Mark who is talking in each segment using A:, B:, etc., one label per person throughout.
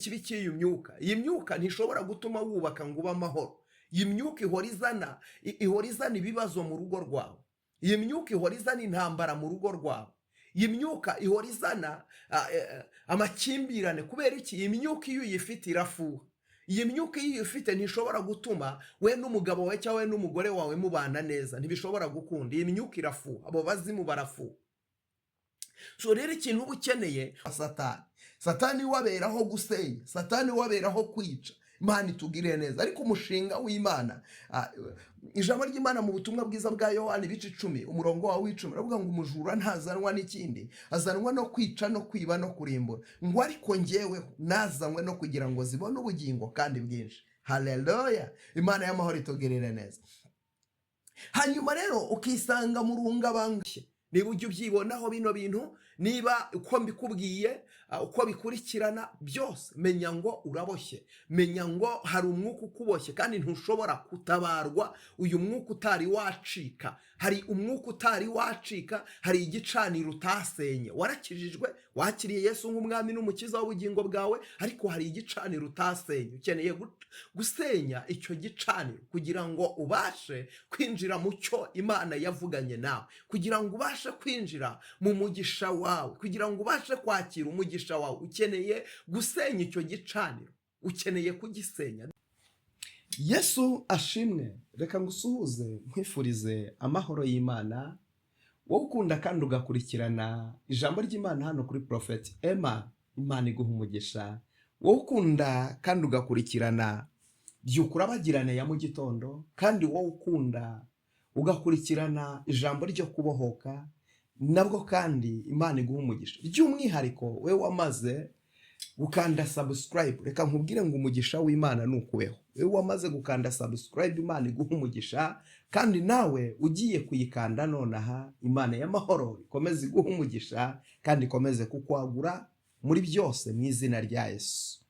A: Kibi cy'iyi myuka, iyi myuka ntishobora gutuma wubaka ngo ube amahoro. Iyi myuka ihora izana ibibazo mu rugo rwawe. Iyi myuka ihora izana intambara mu rugo rwawe. Iyi myuka ihora izana amakimbirane. Kubera iki? Iyi myuka iyo uyifite irafuha. Iyi myuka iyo uyifite ntishobora gutuma we n'umugabo wawe cyangwa we n'umugore wawe mubana neza. Ntibishobora gukunda. Iyi myuka irafuha, abo bazimu barafuha. So rero ikintu uba ukeneye, Satani waberaho gusenya, Satani waberaho kwica. Imana itugirire neza. Ariko umushinga w'Imana, ijambo ry'Imana mu Butumwa Bwiza bwa Yohani, ibice 10, umurongo wawe w'10, uravuga ngo: "Umujura ntazanwa n'ikindi, azanwa no kwica no kwiba no kurimbura," ngo: "Ariko ngeweho nazanywe no kugira ngo zibone ubugingo kandi bwinshi." Haleluya! Imana y'amahoro itugirire neza. Hanyuma rero ukisanga mu rungabanga. Niba ujya ubyibonaho bino bintu, niba uko mbikubwiye, uko bikurikirana byose, menya ngo uraboshye, menya ngo hari umwuka ukuboshye kandi ntushobora gutabarwa uyu mwuka utari wacika. Hari umwuka utari wacika, hari igicaniro utasenye. Warakijijwe, wakiriye Yesu nk'Umwami n'Umukiza w'ubugingo bwawe, ariko hari igicaniro utasenye. Ukeneye gusenya icyo gicaniro kugira ngo ubashe kwinjira mu cyo Imana yavuganye nawe, kugira ngo ubashe kwinjira mu mugisha wawe, kugira ngo ubashe kwakira umugisha wawe. Ukeneye gusenya icyo gicaniro, ukeneye kugisenya. Yesu ashimwe! Reka ngusuhuze, nkwifurize amahoro y'Imana, wowe ukunda kandi ugakurikirana ijambo ry'Imana hano kuri Prophet Emma. Imana iguha umugisha, wowe ukunda kandi ugakurikirana Byuka Urabagirane ya mu gitondo, kandi wowe ukunda ugakurikirana ijambo ryo kubohoka nabwo kandi Imana iguha umugisha. By'umwihariko we wamaze gukanda subscribe, reka nkubwire ngo umugisha w'Imana ni ukubeho. Wowe wamaze gukanda subscribe, Imana iguha umugisha, kandi nawe ugiye kuyikanda nonaha, Imana y'amahoro ikomeze iguha umugisha kandi ikomeze kukwagura muri byose mu izina rya Yesu.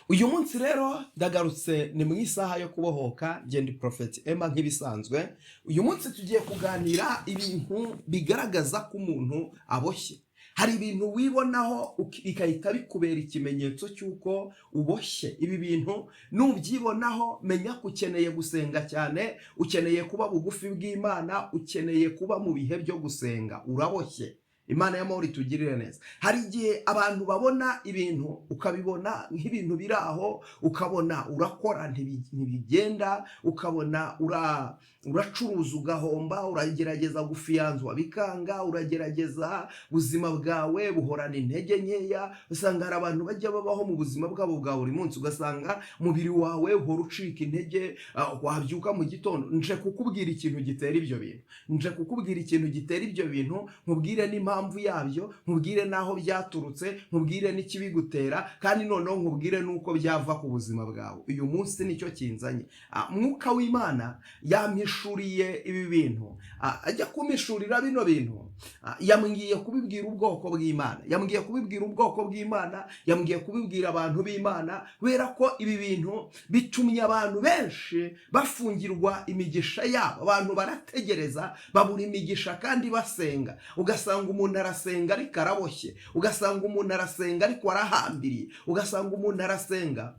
A: Uyu munsi rero ndagarutse, ni mu isaha yo kubohoka. Ngenda Prophet Emma nk'ibisanzwe. Uyu munsi tugiye kuganira ibintu bigaragaza ko umuntu aboshye. Hari ibintu wibonaho bigahita bikubera ikimenyetso cy'uko uboshye. Ibi bintu nubyibonaho, menya ko ukeneye gusenga cyane, ukeneye kuba bugufi bw'Imana, ukeneye kuba mu bihe byo gusenga. Uraboshye. Imana y'amahoro itugirire neza. Hari igihe abantu babona ibintu, ukabibona nk'ibintu biri aho, ukabona urakora ntibigenda, ukabona uracuruza ugahomba, uragerageza gufiyanzwa bikanga, uragerageza, ubuzima bwawe buhorana intege nkeya. Usanga hari abantu bajya babaho mu buzima bwabo bwa buri munsi, ugasanga umubiri wawe uhora ucika intege, wabyuka mu gitondo. Nje kukubwira ikintu gitera ibyo bintu, nje kukubwira ikintu gitera ibyo bintu, nkubwire n'impamvu yabyo, nkubwire n'aho byaturutse, nkubwire n'ikibigutera, kandi noneho nkubwire n'uko byava ku buzima bwawe. Uyu munsi nicyo kinzanye. Mwuka w'Imana yampishuriye ibi bintu. Ajya kumpishurira bino bintu, yambwiye kubibwira ubwoko bw'Imana, yambwiye kubibwira ubwoko bw'Imana, yambwiye kubibwira abantu b'Imana, kubera ko ibi bintu bitumye abantu benshi bafungirwa imigisha yabo. Abantu barategereza babura imigisha kandi basenga. Ugasanga umuntu arasenga ariko araboshye, ugasanga umuntu arasenga ariko arahambiriye, ugasanga umuntu arasenga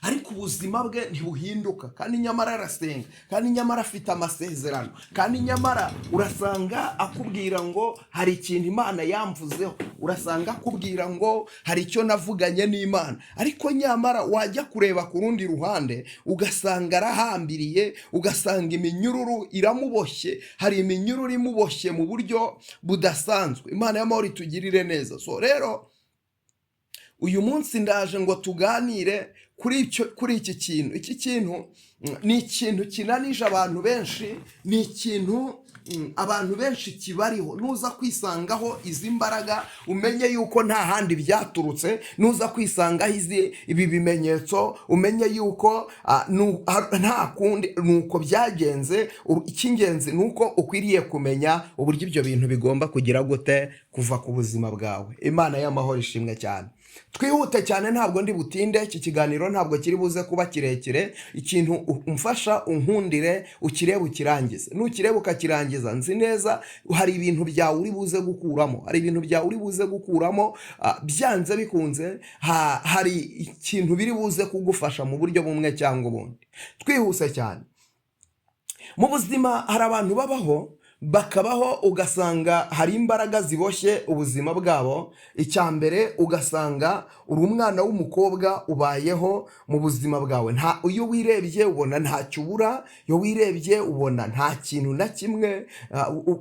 A: ariko ubuzima bwe ntibuhinduka, kandi nyamara arasenga, kandi nyamara afite amasezerano, kandi nyamara urasanga akubwira ngo hari ikintu Imana yamvuzeho, urasanga akubwira ngo hari icyo navuganye n'Imana, ariko nyamara wajya kureba ku rundi ruhande ugasanga arahambiriye, ugasanga iminyururu iramuboshye. Hari iminyururu imuboshye mu buryo budasanzwe. Imana y'amahoro itugirire neza. So rero uyu munsi ndaje ngo tuganire kuri iki kintu. Iki kintu ni ikintu kinanije abantu benshi, ni ikintu abantu benshi kibariho. Nuza kwisangaho izi mbaraga, umenye yuko nta handi byaturutse. Nuza kwisangaho ibi bimenyetso, umenye yuko nta kundi ni uko byagenze. Icy'ingenzi ni uko ukwiriye kumenya uburyo ibyo bintu bigomba kugira gute kuva ku buzima bwawe. Imana y'amahoro ishimwe cyane. Twihute cyane, ntabwo ndi butinde. Iki kiganiro ntabwo kiri buze kuba kirekire. Ikintu umfasha, unkundire ukirebe ukirangize. Nukireba ukakirangiza, nzi neza hari ibintu byawe uri buze gukuramo, hari ibintu byawe uri buze gukuramo. Byanze bikunze hari ikintu biri buze kugufasha mu buryo bumwe cyangwa ubundi. Twihuse cyane, mu buzima hari abantu babaho, bakabaho ugasanga hari imbaraga ziboshye ubuzima bwabo. Icya mbere, ugasanga uri umwana w'umukobwa, ubayeho mu buzima bwawe, nta iyo wirebye ubona ntacyo ubura, iyo wirebye ubona nta kintu na kimwe,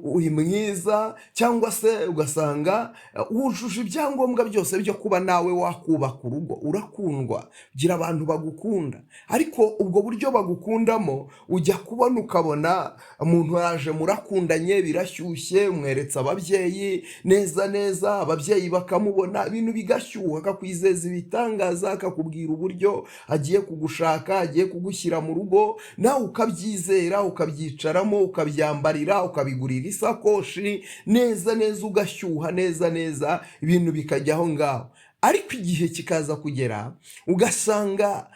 A: uri mwiza, cyangwa se ugasanga wujuje ibyangombwa byose byo kuba nawe wakubaka urugo, urakundwa, ugira abantu bagukunda. Ariko ubwo buryo bagukundamo, ujya kubona ukabona umuntu yaje, murakundanye, birashyushye, umweretse ababyeyi neza neza, ababyeyi bakamubona, ibintu bigashyuha, akakwizeza ibitangaza, akakubwira uburyo agiye kugushaka, agiye kugushyira mu rugo, nawe ukabyizera, ukabyicaramo, ukabyambarira, ukabigurira isakoshi neza neza, ugashyuha neza neza, ibintu bikajya aho ngaho. Ariko igihe kikaza kugera ugasanga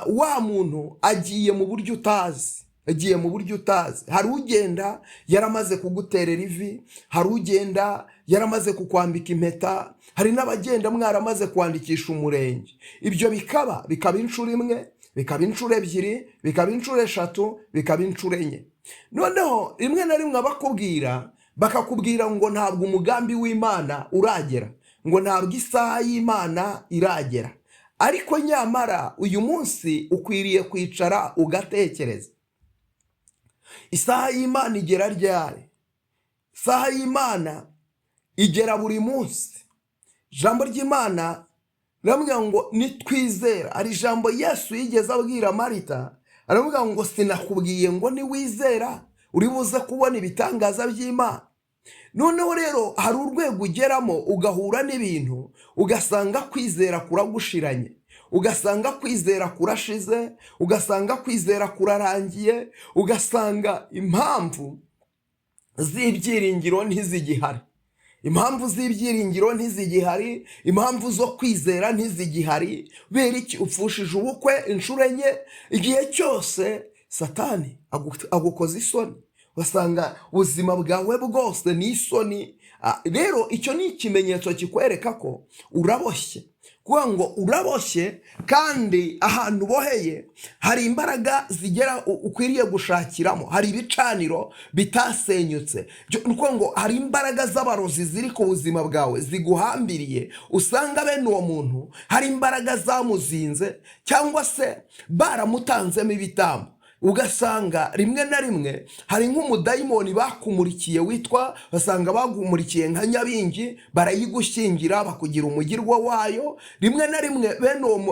A: wa muntu agiye mu buryo utazi, agiye mu buryo utazi. Hari ugenda yaramaze kuguterera ivi, hari ugenda yaramaze kukwambika impeta, hari n'abagenda mwaramaze kwandikisha umurenge. Ibyo bikaba inshuro imwe, bikaba inshuro ebyiri, bikaba inshuro eshatu, bikaba inshuro enye. Noneho rimwe na rimwe abakubwira bakakubwira ngo ntabwo umugambi w'Imana uragera, ngo ntabwo isaha y'Imana iragera. Ariko nyamara uyu munsi ukwiriye kwicara ugatekereza: isaha y'Imana igera ryari? Isaha y'Imana igera buri munsi. Ijambo ry'Imana riramubwira ngo nitwizera. Hari ijambo Yesu yigeze abwira Marita, aravuga ngo: "Sinakubwiye ngo niwizera uri buze kubona ibitangaza by'Imana?" Noneho rero hari urwego ugeramo ugahura n'ibintu, ugasanga kwizera kuragushiranye, ugasanga kwizera kurashize, ugasanga kwizera kurarangiye, ugasanga impamvu z'ibyiringiro ntizigihari, impamvu z'ibyiringiro ntizigihari, impamvu zo kwizera ntizigihari. Bera iki? Upfushije ubukwe inshuro enye. Igihe cyose Satani agukoza isoni, ugasanga ubuzima bwawe bwose ni isoni. Rero icyo ni ikimenyetso kikwereka ko uraboshye, kuvuga ngo uraboshye, kandi ahantu uboheye hari imbaraga zigera ukwiriye gushakiramo, hari ibicaniro bitasenyutse. Ni ukuvuga ngo hari imbaraga z'abarozi ziri ku buzima bwawe ziguhambiriye. Usanga bene uwo muntu hari imbaraga zamuzinze, cyangwa se baramutanzemo ibitambo. Ugasanga rimwe na rimwe hari nk'umudayimoni bakumurikiye witwa, basanga bagumurikiye nka Nyabingi, barayigushyingira, bakugira umugirwa wayo. Rimwe na rimwe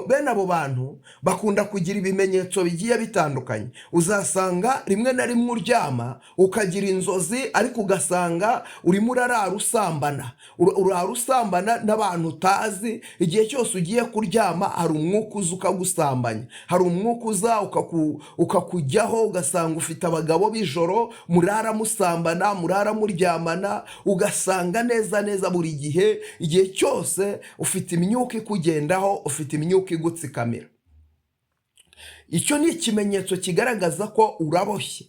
A: bene abo bantu bakunda kugira ibimenyetso bigiye bitandukanye. Uzasanga rimwe na rimwe uryama ukagira inzozi, ariko ugasanga urimo urarara usambana, urara usambana n'abantu utazi. Igihe cyose ugiye kuryama hari umwuka uza ukagusambanya, hari umwuka uza ukakujyaho, ugasanga ufite abagabo b'ijoro murara musambana, murara muryamana, ugasanga neza neza buri gihe, igihe cyose ufite imyuka ikugendaho, ufite imyuka igutsikamira. Icyo ni ikimenyetso kigaragaza ko uraboshye,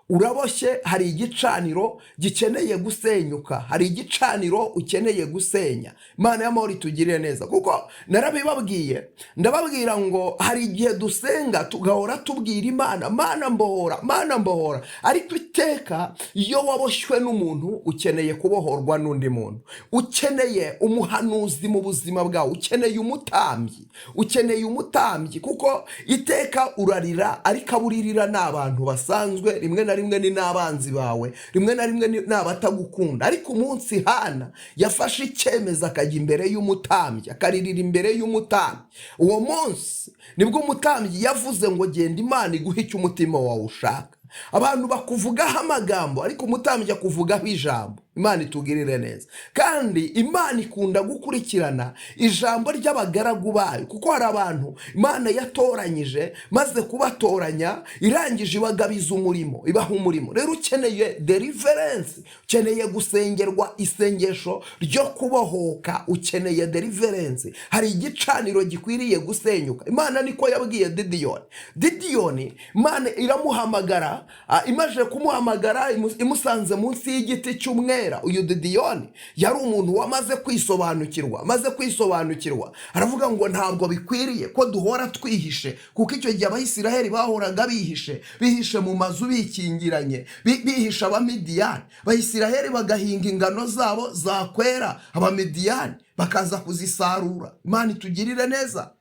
A: uraboshye. Hari igicaniro gikeneye gusenyuka, hari igicaniro ukeneye gusenya. Imana y'amahoro itugirire neza, kuko narabibabwiye, ndababwira ngo hari igihe dusenga tugahora tubwira Imana: "Mana mbohora, Mana mbohora." Ariko iteka iyo waboshywe n'umuntu, ukeneye kubohorwa n'undi muntu, ukeneye umuhanuzi mu buzima bwawe, ukeneye umutambyi, ukeneye umutambyi, kuko iteka urarira, ariko abo uririra ni abantu basanzwe, rimwe na rimwe ni n'abanzi bawe, rimwe na rimwe ni abatagukunda. Ariko umunsi Hana yafashe icyemezo akajya imbere y'umutambyi, akaririra imbere y'umutambyi, uwo munsi nibwo umutambyi yavuze ngo: "Genda, Imana iguhe icyo umutima wawe ushaka." Abantu bakuvugaho amagambo, ariko umutambyi akuvugaho ijambo. Imana itugirire neza. Kandi Imana ikunda gukurikirana ijambo ry'abagaragu bayo, kuko hari abantu Imana yatoranyije, maze kubatoranya irangije ibagabiza umurimo, ibaha umurimo. Rero ukeneye deliverance, ukeneye gusengerwa isengesho ryo kubohoka, ukeneye deliverance. Hari igicaniro gikwiriye gusenyuka. Imana niko yabwiye Didiyoni. Didiyoni Imana iramuhamagara, imaze kumuhamagara imusanze munsi y'igiti cy'umwera. Uyu Didiyoni yari umuntu wamaze kwisobanukirwa. Amaze kwisobanukirwa aravuga ngo ntabwo bikwiriye ko duhora twihishe, kuko icyo gihe Abayisiraheli bahoraga bihishe, bihishe mu mazu, bikingiranye, bihishe Abamidiyani. Abayisiraheli bagahinga ingano zabo, zakwera Abamidiyani bakaza kuzisarura. Imana itugirire neza.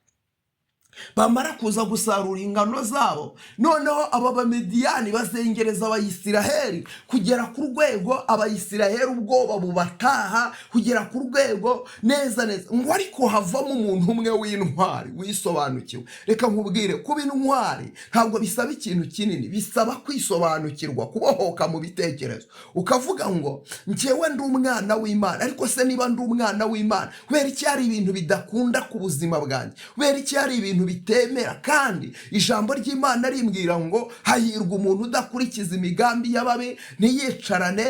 A: Bamara kuza gusarura ingano zabo, noneho aba Bamediyani bazengereza Abayisiraheli kugera ku rwego Abayisiraheli ubwoba bubataha, kugera ku rwego neza neza ngo ariko havamo umuntu umwe w'intwari wisobanukiwe. Reka nkubwire, kuba intwari ntabwo bisaba ikintu kinini, bisaba kwisobanukirwa, kubohoka mu bitekerezo, ukavuga ngo njyewe ndi umwana w'Imana. Ariko se niba ndi umwana w'Imana, kubera iki hari ibintu bidakunda ku buzima bwanjye? Kubera iki hari ibintu bitemera? Kandi ijambo ry'Imana rimbwira ngo hahirwa umuntu udakurikiza imigambi y'ababi, ntiyicarane,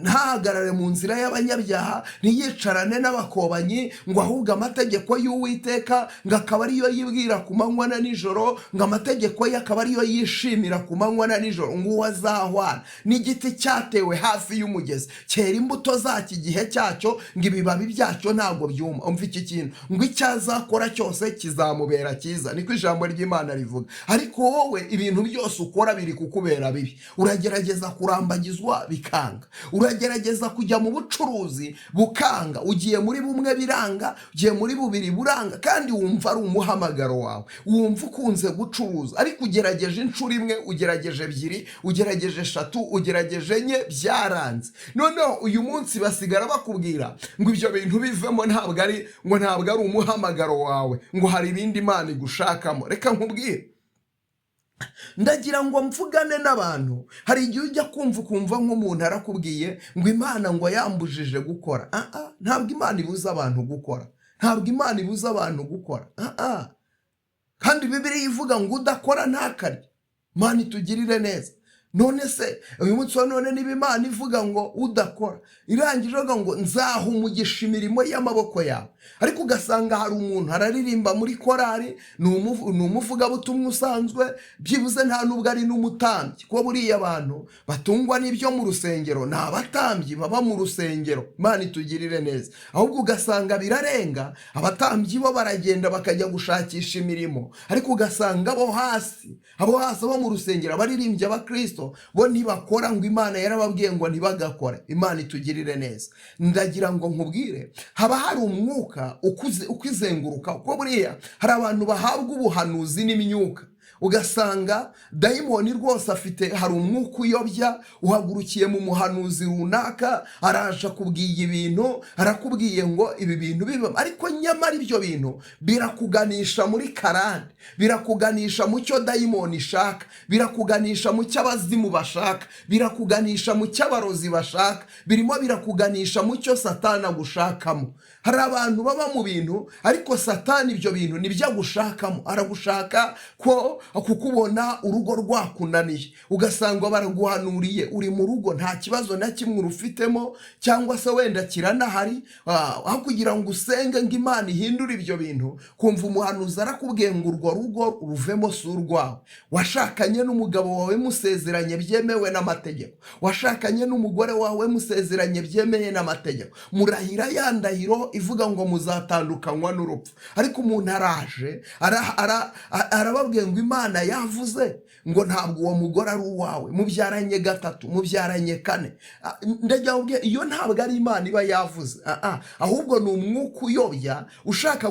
A: ntahagarare mu nzira y'abanyabyaha, ntiyicarane n'abakobanyi, ngo ahubwo amategeko y'Uwiteka ngo akaba ariyo yibwira ku manywa na nijoro, ngo amategeko ye akaba ariyo yishimira ku manywa na nijoro, ngo uwo azahwana n'igiti cyatewe hafi y'umugezi, cyera imbuto zacyo igihe cyacyo, ngo ibibabi byacyo ntabwo byuma. Umva iki kintu, ngo icyo azakora cyose kizamubera cyiza, niko ijambo ry'Imana rivuga. Ariko wowe ibintu byose ukora biri kukubera bibi. Uragerageza kurambagizwa bikanga, uragerageza kujya mu bucuruzi bukanga, ugiye muri bumwe biranga, ugiye muri bubiri buranga, kandi wumva ari umuhamagaro wawe, wumva ukunze gucuruza, ariko ugerageje inshuro imwe, ugerageje ebyiri, ugerageje eshatu, ugerageje enye, byaranze. Noneho uyu munsi basigara bakubwira ngo ibyo bintu bivemo, ntabwo ari umuhamagaro wawe, ngo hari ibindi Imana igushakamo. Reka nkubwire, ndagira ngo mvugane n'abantu. Hari igihe ujya kumva ukumva nk'umuntu arakubwiye ngo Imana ngo yambujije gukora. Ntabwo Imana ibuza abantu gukora, ntabwo Imana ibuza abantu gukora. Kandi Bibiliya ivuga ngo udakora ntakarye. Imana itugirire neza. None se uyu munsi wa none, niba Imana ivuga ngo udakora, irangije ivuga ngo nzaha umugisha imirimo y'amaboko yawe, ariko ugasanga hari umuntu araririmba muri korari, ni umuvugabutumwa usanzwe, byibuze nta nubwo ari n'umutambyi, kuko buriya abantu batungwa n'ibyo mu rusengero ni abatambyi baba mu rusengero. Imana itugirire neza. Ahubwo ugasanga birarenga, abatambyi bo baragenda bakajya gushakisha imirimo, ariko ugasanga abo hasi, abo hasi bo mu rusengero, abaririmbyi, abakristo, bo ntibakora, ngo Imana yarababwiye ngo ntibagakore. Imana itugirire neza. Ndagira ngo nkubwire, haba hari umwuka ukizenguruka, kuko buriya hari abantu bahabwa ubuhanuzi n'imyuka, ugasanga dayimoni rwose afite, hari umwuka uyobya uhagurukiye mu muhanuzi runaka, araje akubwiye ibintu, arakubwiye ngo ibi bintu biba, ariko nyamara ibyo bintu birakuganisha muri karande, birakuganisha mu cyo dayimoni ishaka, birakuganisha mu cyo abazimu bashaka, birakuganisha mu cyo abarozi bashaka, birimo birakuganisha mu cyo Satani agushakamo. Hari abantu baba mu bintu, ariko Satani ibyo bintu nibyo agushakamo. Aragushaka ko kukubona urugo rwakunaniye, ugasanga baraguhanuriye, uri mu rugo nta kibazo na kimwe urufitemo, cyangwa se wenda kiranahari, aho kugira ngo usenge ngo Imana ihindure ibyo bintu, kumva umuhanuzi arakubwiye ngo urwo rugo ruvemo, si urwawe. Washakanye n'umugabo wawe musezeranye byemewe n'amategeko, washakanye n'umugore wawe musezeranye byemewe n'amategeko, murahira ya ndahiro ivuga ngo muzatandukanywa n'urupfu, ariko umuntu araje arababwiye ngo Imana yavuze ngo ntabwo uwo mugore ari uwawe, mubyaranye gatatu, mubyaranye kane. Ndagira ngo mbwire, iyo ntabwo ari Imana iba yavuze, ahubwo ni umwuka uyobya ushaka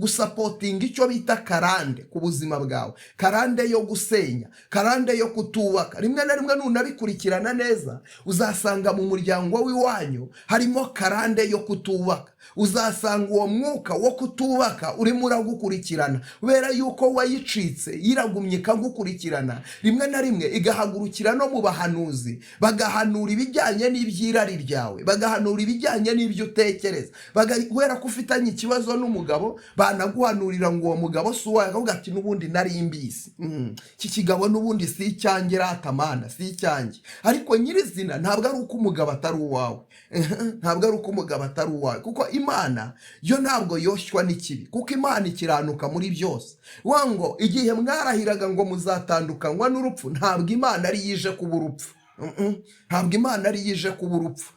A: gusapotinga icyo bita karande ku buzima bwawe, karande yo gusenya, karande yo kutubaka. Rimwe na rimwe nunabikurikirana neza uzasanga mu muryango w'iwanyu harimo karande yo kutubaka, uzasanga uwo mwuka wo kutubaka urimo uragukurikirana kubera yuko wayicitse. iragumye ikagukurikirana, rimwe na rimwe igahagurukira no mu bahanuzi, bagahanura ibijyanye n'iby'irari ryawe, bagahanura ibijyanye n'ibyo utekereza. Kubera ko ufitanye ikibazo n'umugabo, banaguhanurira ngo uwo mugabo si uwawe, akavuga ati: "N'ubundi nari mbizi. Iki kigabo n'ubundi si icyanjye, ratamana si icyanjye." Ariko nyirizina ntabwo ari uko umugabo atari uwawe, ntabwo ari uko umugabo atari uwawe, kuko Imana yo ntabwo yoshywa n'ikibi, kuko Imana ikiranuka muri byose. Wa ngo igihe mwarahiraga ngo muzatandukanywa n'urupfu, ntabwo Imana ari yije kuba urupfu. Ntabwo Imana ari yije kuba urupfu.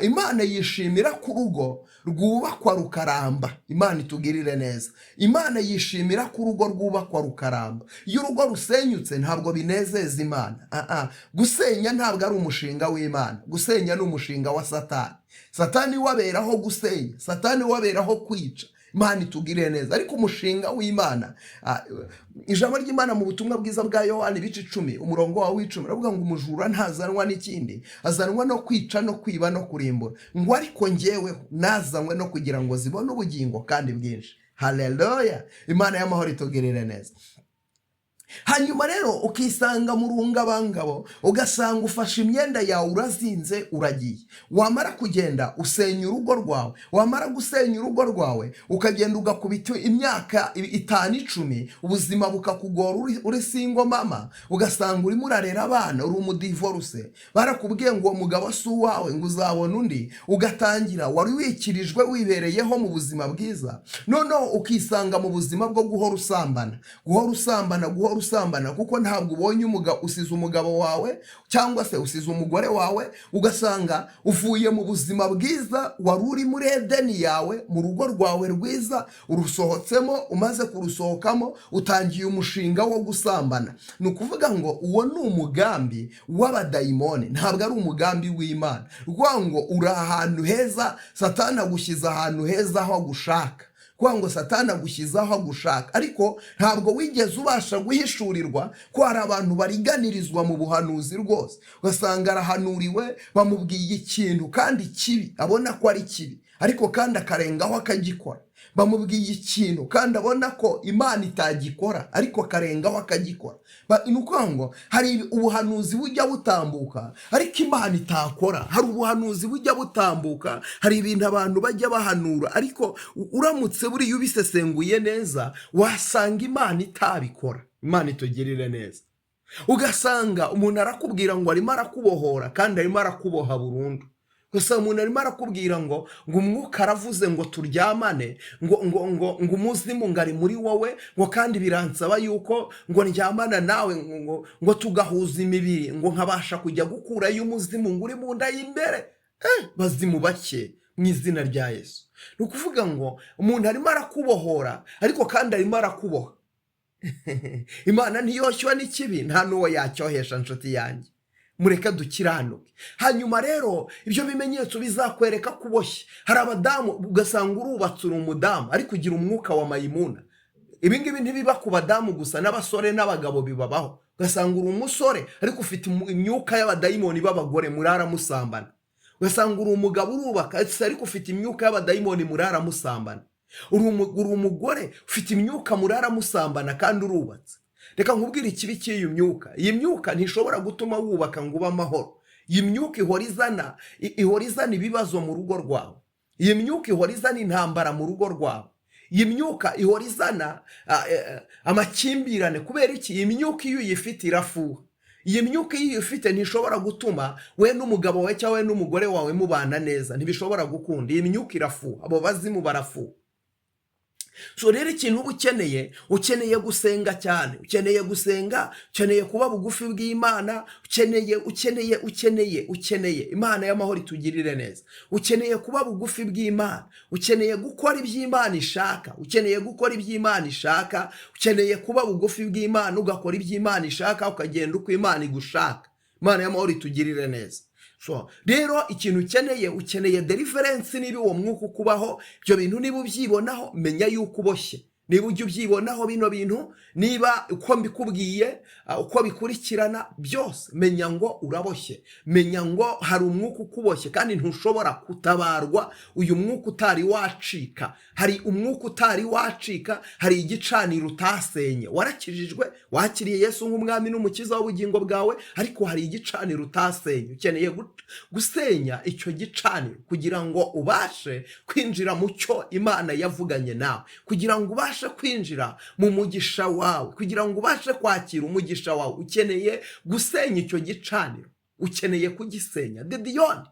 A: Imana yishimira ko urugo rwubakwa rukaramba. Imana itugirire neza. Imana yishimira ko urugo rwubakwa rukaramba. Iyo urugo rusenyutse, ntabwo binezeza Imana. Gusenya ntabwo ari umushinga w'Imana, gusenya ni umushinga wa Satani. Satani waberaho gusenya, Satani waberaho kwica. Imana itugirire neza. Ariko umushinga w'Imana, ijambo ry'Imana mu Butumwa Bwiza bwa Yohani, ibice 10, umurongo wawe w'10, uravuga ngo: "Umujura ntazanwa n'ikindi, azanwa no kwica no kwiba no kurimbura," ngo: "Ariko njyeweho nazanywe no kugira ngo zibone ubugingo kandi bwinshi." Haleluya! Imana y'amahoro itugirire neza. Hanyuma rero ukisanga mu rungabangabo, ugasanga ufashe imyenda yawe urazinze uragiye. Wamara kugenda, usenya urugo rwawe. Wamara gusenya urugo rwawe, ukagenda ugakubita imyaka 5, 10, ubuzima bukakugora, uri single mama, ugasanga urimo urarera abana, uri umudivorce, barakubwiye ngo uwo mugabo si uwawe, ngo uzabona undi. Ugatangira, wari wikirijwe, wibereyeho mu buzima bwiza, noneho ukisanga mu buzima bwo guhora usambana, guhora usambana, guhora usambana, kuko ntabwo ubonye umugabo, usize umugabo wawe cyangwa se usize umugore wawe. Ugasanga uvuye mu buzima bwiza wari uri muri Edeni yawe, mu rugo rwawe rwiza, urusohotsemo. Umaze kurusohokamo, utangiye umushinga wo gusambana. Ni ukuvuga ngo uwo ni umugambi w'abadayimoni, ntabwo ari umugambi w'Imana. Ni ukuvuga ngo uri ahantu heza, Satani agushyize ahantu heza aho agushaka, kuvuga ngo Satani agushyize aho agushaka, ariko ntabwo wigeze ubasha guhishurirwa ko hari abantu bariganirizwa mu buhanuzi rwose. Ugasanga arahanuriwe, bamubwiye ikintu kandi kibi, abona ko ari kibi, ariko kandi akarengaho akagikora. Bamubwiye ikintu kandi abona ko Imana itagikora, ariko akarengaho akagikora. Ni ukuvuga ngo hari ubuhanuzi bujya butambuka ariko Imana itakora. Hari ubuhanuzi bujya butambuka, hari ibintu abantu bajya bahanura, ariko uramutse buriya ubisesenguye neza, wasanga Imana itabikora. Imana itugirire neza. Ugasanga umuntu arakubwira ngo arimo arakubohora, kandi arimo arakuboha burundu. Gusa umuntu arimo arakubwira ngo umwuka aravuze ngo turyamane, ngo umuzimu ngo ari muri wowe, ngo kandi biransaba yuko ngo ndyamana nawe, ngo tugahuza imibiri, ngo nkabasha kujya gukurayo umuzimu ngo uri mu nda y'imbere. Bazimu bake mu izina rya Yesu. Ni ukuvuga ngo umuntu arimo arakubohora, ariko kandi arimo arakuboha. Imana ntiyoshywa n'ikibi, nta n'uwo yacyohesha. Nshuti yanjye, mureke dukiranuke. Hanyuma rero ibyo bimenyetso bizakwereka ko uboshye. Hari abadamu, ugasanga urubatse, uri umudamu, ariko ugira umwuka wa mayimuna. Ibi ngibi ntibiba ku badamu gusa, n'abasore n'abagabo bibabaho. Ugasanga uri umusore, ariko ufite imyuka y'abadayimoni b'abagore murara musambana. Ugasanga uri umugabo, urubaka, ariko ufite imyuka y'abadayimoni murara musambana. Uri umugore, ufite imyuka murara musambana kandi urubatse. Reka nkubwire ikibi cy'iyi myuka. Iyi myuka ntishobora gutuma wubaka ngo ube amahoro. Iyi myuka ihora izana ibibazo mu rugo rwawe. Iyi myuka ihora izana intambara mu rugo rwawe. Iyi myuka ihora izana amakimbirane. Kubera iki? Iyi myuka iyo uyifite irafuha. Iyi myuka iyo uyifite ntishobora gutuma we n'umugabo wawe cyangwa we n'umugore wawe mubana neza, ntibishobora gukunda. Iyi myuka irafuha, abo bazimu barafuha. So rero ikintu uba ukeneye, ukeneye gusenga cyane, ukeneye gusenga, ukeneye kuba bugufi bw'Imana, ukeneye ukeneye ukeneye ukeneye Imana y'amahoro itugirire neza. Ukeneye kuba bugufi bw'Imana, ukeneye gukora iby'Imana ishaka, ukeneye gukora iby'Imana ishaka, ukeneye kuba bugufi bw'Imana, ugakora iby'Imana ishaka, ukagenda uko Imana igushaka. Imana y'amahoro itugirire neza. So rero ikintu ukeneye, ukeneye deliverance. Niba uwo mwuka ukubaho, ibyo bintu niba ubyibonaho, menya yuko uboshye. Niba ujya ubyibonaho bino bintu, niba uko mbikubwiye, uko bikurikirana byose, menya ngo uraboshye, menya ngo hari umwuka ukuboshye kandi ntushobora gutabarwa uyu mwuka utari wacika. Hari umwuka utari wacika, hari igicaniro utasenye. Warakijijwe, wakiriye Yesu nk'umwami n'umukiza w'ubugingo bwawe, ariko hari igicaniro utasenye. Ukeneye gusenya icyo gicaniro kugira ngo ubashe kwinjira mu cyo Imana yavuganye nawe, kugira ngo ubashe kwinjira mu mugisha wawe, kugira ngo ubashe kwakira umugisha wawe. Ukeneye gusenya icyo gicaniro, ukeneye kugisenya. Gideyoni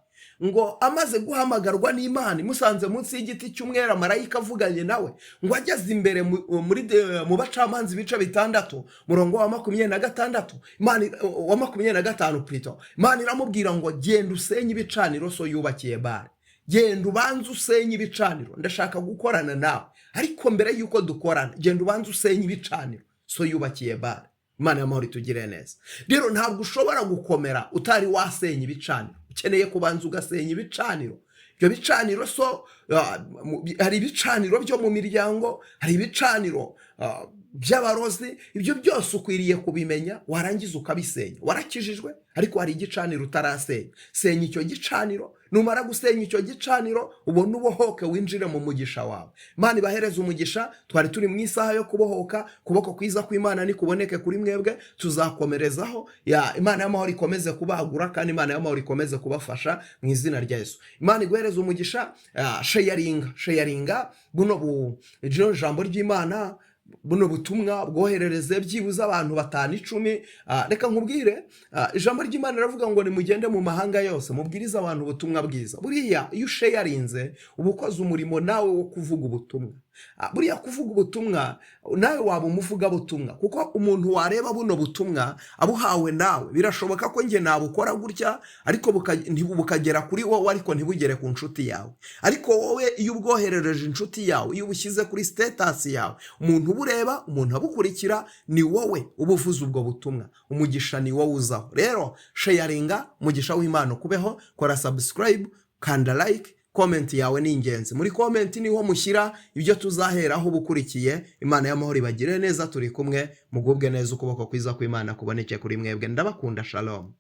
A: ngo amaze guhamagarwa n'Imana, imusanze munsi y'igiti cy'umwera, marayika avuganye nawe, ngo ageze imbere mu Bacamanza ibice 6, murongo wa 26, Imana, wa 25 plutôt, Imana iramubwira ngo: "Genda usenye ibicaniro so yubakiye Bali. Genda ubanze usenye ibicaniro. Ndashaka gukorana nawe, ariko mbere y'uko dukorana, genda ubanze usenye ibicaniro so yubakiye Bali." Imana y'amahoro itugire neza. Rero ntabwo ushobora gukomera utari wasenya ibicaniro. Ukeneye kubanza ugasenya ibicaniro. Ibyo bicaniro so hari ibicaniro byo mu miryango, hari ibicaniro by'abarozi. Ibyo byose ukwiriye kubimenya, warangiza ukabisenya. Warakijijwe, ariko hari igicaniro utarasenya. Senya icyo gicaniro. Numara gusenya icyo gicaniro, ubone ubohoke, winjire mu mugisha wawe. Imana ibahereze umugisha. Twari turi mu isaha yo kubohoka. Kuboko kwiza kw'Imana nikuboneke kuri mwebwe. Tuzakomerezaho. Ya Imana y'amahoro ikomeze kubagura, kandi Imana y'amahoro ikomeze kubafasha mu izina rya Yesu. Imana iguhereze umugisha. Sharinga, sharinga buno rino jambo ry'Imana, buno butumwa, bwoherereze byibuze abantu batanu, 10. Reka nkubwire, ijambo ry'Imana riravuga ngo: "Nimugende mu mahanga yose, mubwirize abantu ubutumwa bwiza." Buriya iyo usharinze, uba ukoze umurimo nawe wo kuvuga ubutumwa. Buriya kuvuga ubutumwa, nawe waba umuvugabutumwa, kuko umuntu wareba buno butumwa abuhawe nawe, birashoboka ko njye nabukora gutya, ariko bukagera kuri wowe, ariko ntibugere ku nshuti yawe. Ariko wowe iyo ubwoherereje inshuti yawe, iyo ubushyize kuri status yawe, umuntu ubureba, umuntu abukurikira, ni wowe uba uvuze ubwo butumwa. Umugisha ni wowe uzaho. Rero sharinga, umugisha w'Imana ukubeho. Kora subscribe, kanda like, comment yawe ni ingenzi. Muri comment niho mushyira ibyo tuzaheraho ubukurikiye. Imana y'amahoro ibagire neza. Turi kumwe, mugubwe neza, ukuboko kwiza kw'Imana kuboneke kuri mwebwe. Ndabakunda. Shalom.